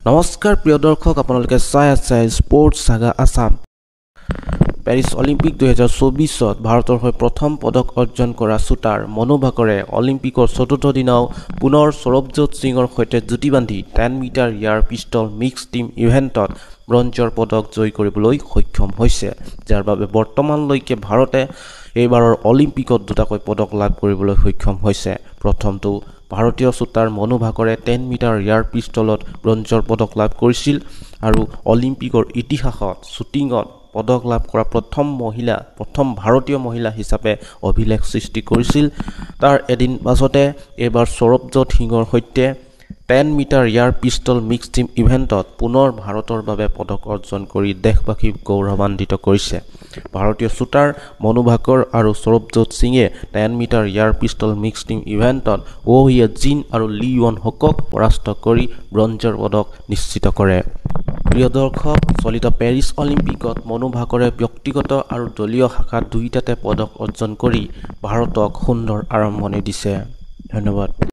নমস্কাৰ প্ৰিয় দৰ্শক, আপোনালোকে চাই আছে স্পৰ্টছ চাগা আছাম। পেৰিছ অলিম্পিক 2024ত ভাৰতৰ হৈ প্ৰথম পদক অৰ্জন কৰা শ্বুটাৰ মনু ভাকৰে অলিম্পিকৰ চতুৰ্থ দিনাও পুনৰ সৰবজোত সিঙৰ সৈতে যুটি বান্ধি 10 metre air pistol mix team ইভেণ্টত ব্ৰঞ্জৰ পদক জয় কৰিবলৈ সক্ষম হৈছে, যাৰ বাবে বৰ্তমানলৈকে ভাৰতে এইবাৰৰ অলিম্পিকত দুটাকৈ পদক লাভ কৰিবলৈ সক্ষম হৈছে। প্ৰথমটো ভাৰতীয় শ্বুটাৰ মনু ভাকৰে 10 মিটাৰ এয়াৰ পিষ্টলত ব্ৰঞ্জৰ পদক লাভ কৰিছিল আৰু অলিম্পিকৰ ইতিহাসত শ্বুটিঙত পদক লাভ কৰা প্ৰথম মহিলা, প্ৰথম ভাৰতীয় মহিলা হিচাপে অভিলেখ সৃষ্টি কৰিছিল। তাৰ এদিন পাছতে এইবাৰ সৰবজোত সিঙৰ সৈতে 10 metre air pistol mix team ইভেণ্টত পুনৰ ভাৰতৰ বাবে পদক অৰ্জন কৰি দেশবাসীক গৌৰৱান্বিত কৰিছে। ভাৰতীয় শ্বুটাৰ মনু ভাকৰ আৰু সৰবজোত সিঙে 10 metre air pistol mix team ইভেণ্টত অ' হিয়ে জিন আৰু লি ৱন হকক পৰাস্ত কৰি ব্ৰঞ্জৰ পদক নিশ্চিত কৰে। প্ৰিয় দৰ্শক, চলিত পেৰিছ অলিম্পিকত মনু ভাকৰে ব্যক্তিগত আৰু দলীয় শাখাত দুয়োটাতে পদক অৰ্জন কৰি ভাৰতক সুন্দৰ আৰম্ভণি দিছে। ধন্যবাদ।